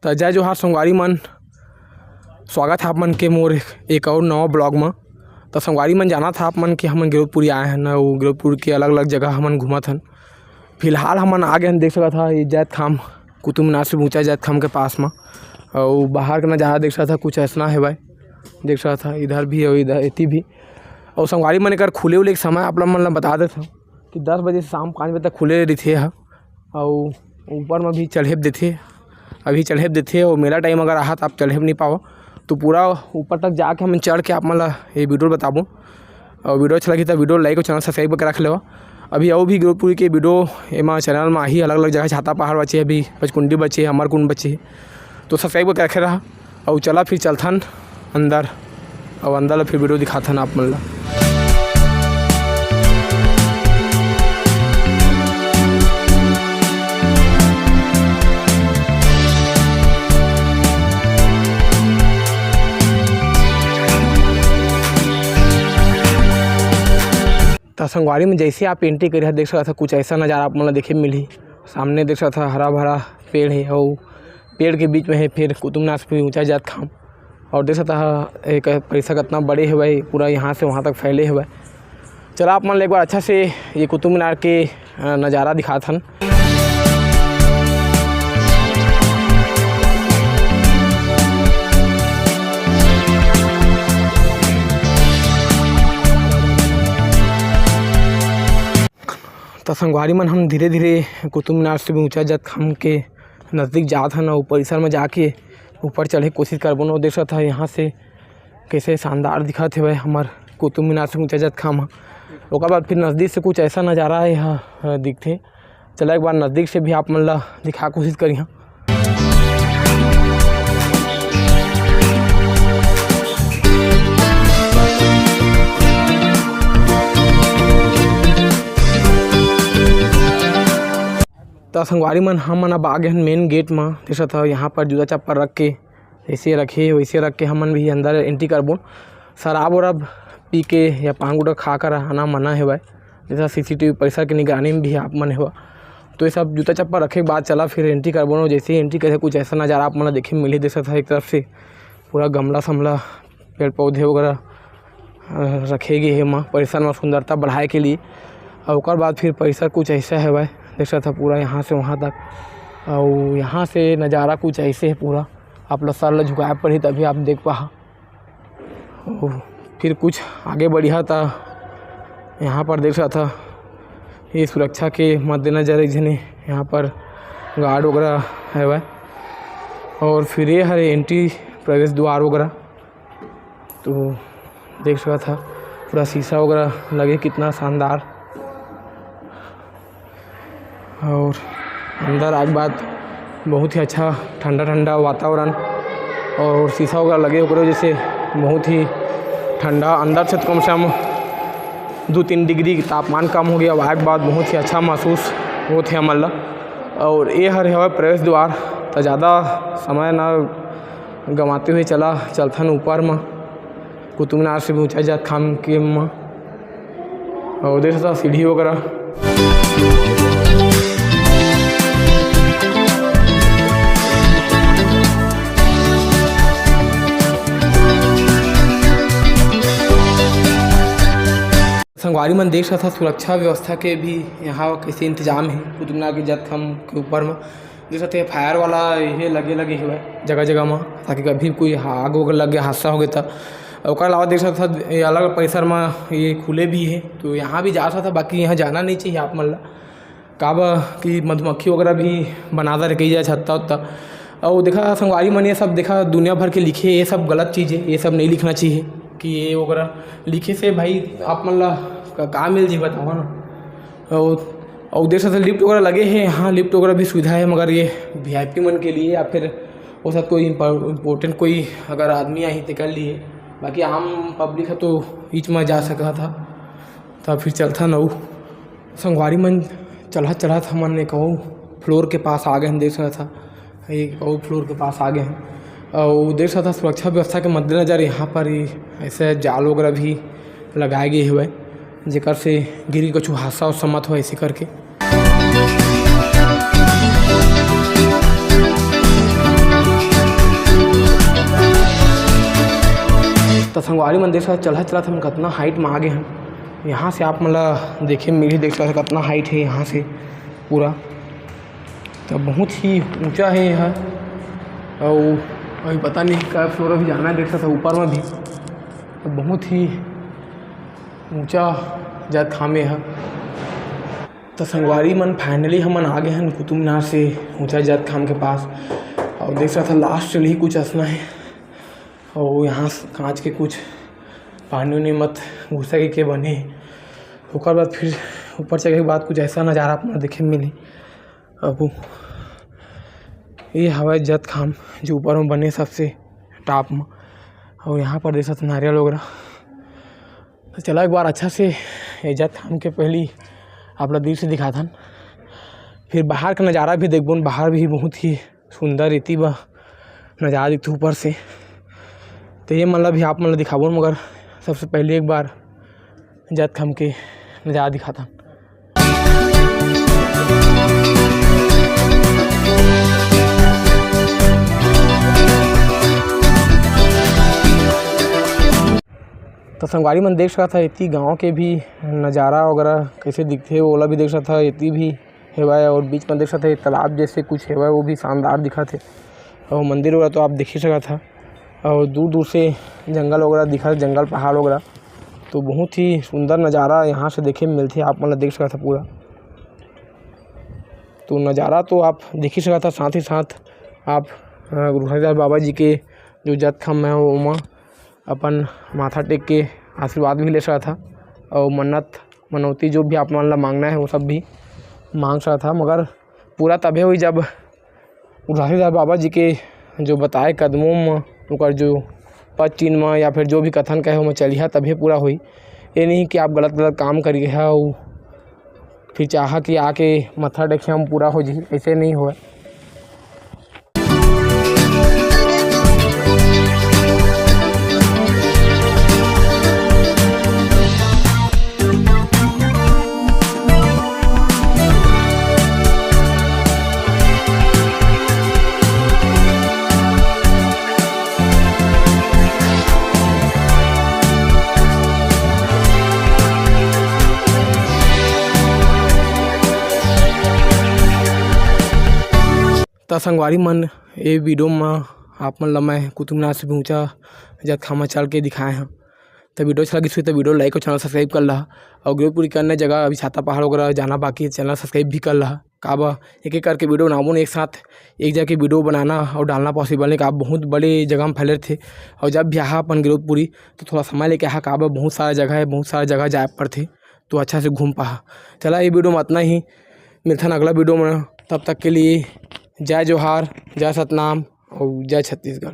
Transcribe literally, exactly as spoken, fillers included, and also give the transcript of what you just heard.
त जय जोहार संगवारी मन, स्वागत है आप मन के मोर एक और नवा blog म। त संगवारी मन, जानत हा आप मन कि हमन गिरौदपुरी आए हन अउ गिरौदपुर के अलग-अलग जगह हमन घूमत हन। फिलहाल हमन आ गे हन, देख सकत हा, ये जैतखाम, कुतुब मीनार से ऊंचा जैतखाम के पास म। अउ बाहर के नजारा देख सकत हा, कुछ ऐसना हे भाई, देख सकत हा, इधर भी अउ इधर, एती भी। अउ संगवारी मन, एकर खुले उले के समय आप मन ल बता देत हन कि दस बजे से शाम पाँच बजे तक खुले रहिथे ह। अउ ऊपर म भी चढ़ेब देथे, अभी चढ़ेब देथे, अउ मेला time अगर आहा त आप चढ़ेब नहीं पाओ। तो पूरा ऊपर तक जाके हमन चढ़ के आप मन ल ये video ल बताबो। अउ video अच्छा लगी त video like अउ channel subscribe करके रख लेवा। अभी अउ भी गिरौदपुरी के video एमा channel म आही, अलग-अलग जगह छाता पहाड़ बचे, अभी पचकुंडी बचे, अमरकुंड बचे, तो subscribe करके रखे रहा। अउ चला फिर चलथन अंदर, अउ अंदर ल फिर video दिखाथन आप मन ल। त संगवारी मन, जैसे आप entry करे ह, देख सकत ह, कुछ ऐसा नजारा आप मन ल देखे मिलही। सामने देख सकत ह, हरा भरा पेड़ हे, अउ पेड़ के बीच में हे फिर कुतुब मीनार से भी ऊंचा जैतखाम। अउ देख सकत ह, एक परिसर कतना बड़े हवय, पूरा यहाँ से वहाँ तक फैले हवय। चला आप मन ल एक बार अच्छा से ये कुतुब मीनार के, अ, नजारा दिखात हन। त संगवारी मन, हम धीरे-धीरे कुतुब मीनार से भी ऊंचा जैतखाम के नजदीक जात हन अउ परिसर में जाके ऊपर चढ़े के कोशिश करबो न। देख सकत ह, यहाँ से कैसे शानदार दिखत हवय हमर कुतुब मीनार से ऊंचा जैतखाम ह। ओकर बाद फिर नजदीक से कुछ ऐसा नजारा ह, ह, दिखथे। चला एक बार नजदीक से भी आप मन ला दिखा कोशिश करिहा। त संगवारी मन, हमन अब आ गे हन main gate म। देख सकत हव, यहाँ पर जूता चप्पल रख के, जैसे रखे वैसे रख के हमन भी अंदर entry करबो। शराब वराब पी के या पान गुटखा खा कर आना मना हेवय, जैसा C C T V परिसर के निगरानी में भी आप मन हेवा। तो ये सब जूता चप्पल रखे के बाद चला फिर entry करबो न। जैसे ही entry करे, कुछ ऐसा नजारा आप मन ला देखे मिलही। देख सकत हव, एक तरफ से पूरा गमला समला, पेड़ पौधे वगैरह, अ, रखे गे हे एमा परिसर म सुंदरता बढ़ाए के लिए। अउ ओकर बाद फिर परिसर कुछ ऐसा हेवय, देख सकत ह पूरा यहाँ से वहाँ तक। अउ यहाँ से नजारा कुछ ऐसे हे पूरा, आप ल सर ल झुकाए पड़ही तभी आप देख पाहा। अउ फिर कुछ आगे बढ़िहा त यहाँ पर देख सकत ह, ये सुरक्षा के मद्देनजर एक झने यहाँ पर guard वगैरह हेवय। अउ फिर ये हरे entry, प्रवेश द्वार वगैरह। तो देख सकत ह, पूरा शीशा वगैरह लगे, कितना शानदार। अउ अंदर आए के बाद बहुत ही अच्छा ठंडा ठंडा वातावरण, अउ शीशा वगैरह लगे, ओकरे वजह से बहुत ही ठंडा। अंदर से तो कम से कम दू तीन degree तापमान कम हो गया, आए के बाद बहुत ही अच्छा महसूस होत हे हमन ला। अउ ये हर हवय प्रवेश द्वार, त ज़्यादा समय ना गंवाते हुए चला चलथन ऊपर म, कुतुब मीनार से भी ऊंचा जैतखाम के म। अउ देख सकत ह सीढ़ी वगैरह। संगवारी मन देख सकत ह, सुरक्षा व्यवस्था के भी यहाँ कैसे इंतजाम हे कुतुब मीनार के जैतखाम के ऊपर म। देख सकत ह, fire वाला ये लगे, लगे हेवय जगह जगह म, ताकि कभी कोई आग वगैरह लग गया, हादसा हो गया त। ओकर अलावा देख सकत ह, ये अलग परिसर म ये खुले भी हे, तो यहाँ भी जा सकत ह, बाकी यहाँ जाना नहीं चाहिए आप मन ला। काबर कि मधुमक्खी वगैरह भी बना दे रखे छत्ता उत्ता। अउ देखा संगवारी मन, ये सब देखा दुनिया भर के लिखे, ये सब गलत चीज़ हे, ये सब नहीं लिखना चाहिए कि ये वगैरह लिखे से भाई आप मन ला का, का मिल जी, बताओ ना। अउ, अउ देख सकत ह lift वगैरह लगे हे, हाँ, lift वगैरह भी सुविधा हे, मगर ये V I P मन के लिए या फिर वो सब कोई इम्पॉ-, important कोई अगर आदमी आही तेकर लिए, बाकी आम public ह तो इच म जा सकत ह। त फिर चलथन अउ संगवारी मन, चलत चलत हमन एक अउ floor के पास आ गे हन। देख सकत ह, एक अउ floor के पास आ गे हन। अउ देख सकत ह, सुरक्षा व्यवस्था के मद्देनजर यहाँ पर ही ऐसे जाल वगैरह भी लगाए गे हवय, जेकर से गिर के कुछ हादसा उदसा मत होय, ऐसे करके। संगवारी मन देख सकत, चलत चलत हम कतना height में आ गे हन। यहाँ से आप मन ला देखे मिलही, देख सकत कतना height हे यहाँ से पूरा। तो बहुत ही ऊंचा हे यह, अउ अभी पता नहीं कय floor अभी जाना हे, देख सकत ऊपर में भी। तो बहुत ही ऊंचा जैतखाम हे। तो संगवारी मन, finally हमन आ गे हन कुतुब मीनार से ऊंचा जैतखाम के पास। अउ देख सकत last चलही कुछ असना हे। अउ यहाँ कांच के कुछ पानी उनी मत घुसा के, के बने हे। ओकर बाद फिर ऊपर चढ़े के बाद कुछ ऐसा नज़ारा आप मन देखे मिली। अब ये हवय जैतखाम, जो ऊपर में बने सबसे top में। अउ यहाँ पर देख सकत नारियल वगैरह। तो चला एक बार अच्छा से ये जैतखाम के पहली आप ला दूर से दिखाथन, फिर बाहर का नज़ारा भी देखबोन। बाहर भी बहुत ही सुंदर एती बा नज़ारा दिखथे ऊपर से। तो ये मन ला भी आप मन ला दिखाबोन, मगर सबसे पहले एक बार जैतखाम के नज़ारा दिखाथन। तो संगवारी मन देख सकत ह, एती गांव के भी नज़ारा वगैरह कैसे दिखथे, ओला भी देख सकत ह। एती भी हेवय और बीच में देख सकत ह, तालाब जैसे कुछ हेवय, वो भी शानदार दिखत हे। और मंदिर वगैरह तो आप देख ही सकत ह, और दूर दूर से जंगल वगैरह दिखत, जंगल पहाड़ वगैरह। तो बहुत ही सुंदर नज़ारा यहाँ से देखे मिलथे, आप मन ला देख सकत ह पूरा। तो नज़ारा तो आप देख ही सकत ह, साथ ही साथ आप, अ, गुरु घासीदास बाबा जी के जो जैतखाम हे, ओमा अपन माथा टेक के आशीर्वाद भी ले सकत ह, और मन्नत मनौती जो भी आप मन ला मांगना हे, वो सब भी मांग सकत ह। मगर पूरा तभे होही, जब गुरु घासीदास बाबा जी के जो बताए कदमों में, ओकर जो पद चिन्ह में या फिर जो भी कथन कहे, ओमा चलिहा, तभे पूरा होही। ये नहीं कि आप गलत गलत काम करिहा, अउ फिर चाहा कि आके मत्था टेकिहा, हम पूरा हो जाही, ऐसे नहीं होय। त संगवारी मन, ए video म आप मन ल मैं कुतुब मीनार से भी ऊँचा जैतखाम म चल के दिखाए हँव। त video अच्छा लगिस होही त video like और channel subscribe कर लहा। और गुरुपुरी के अन्य जगह अभी छाता पहाड़ वगैरह जाना बाकी हे, channel subscribe भी कर लहा। काबर एक एक करके video बनाबो न, एक साथ एक जगह के video बनाना और डालना possible नहीं, काबर बहुत बड़े जगह में फैले रथे। और जब भी आहा अपन गुरुपुरी तो थोड़ा समय लेके आहा, काबर बहुत सारा जगह हे, बहुत सारा जगह जाए पड़थे, तो अच्छा से घूम पाहा। चला, ये video में इतना ही, मिलथन अगला video में, तब तक के लिए जय जोहार, जय सतनाम और जय छत्तीसगढ़।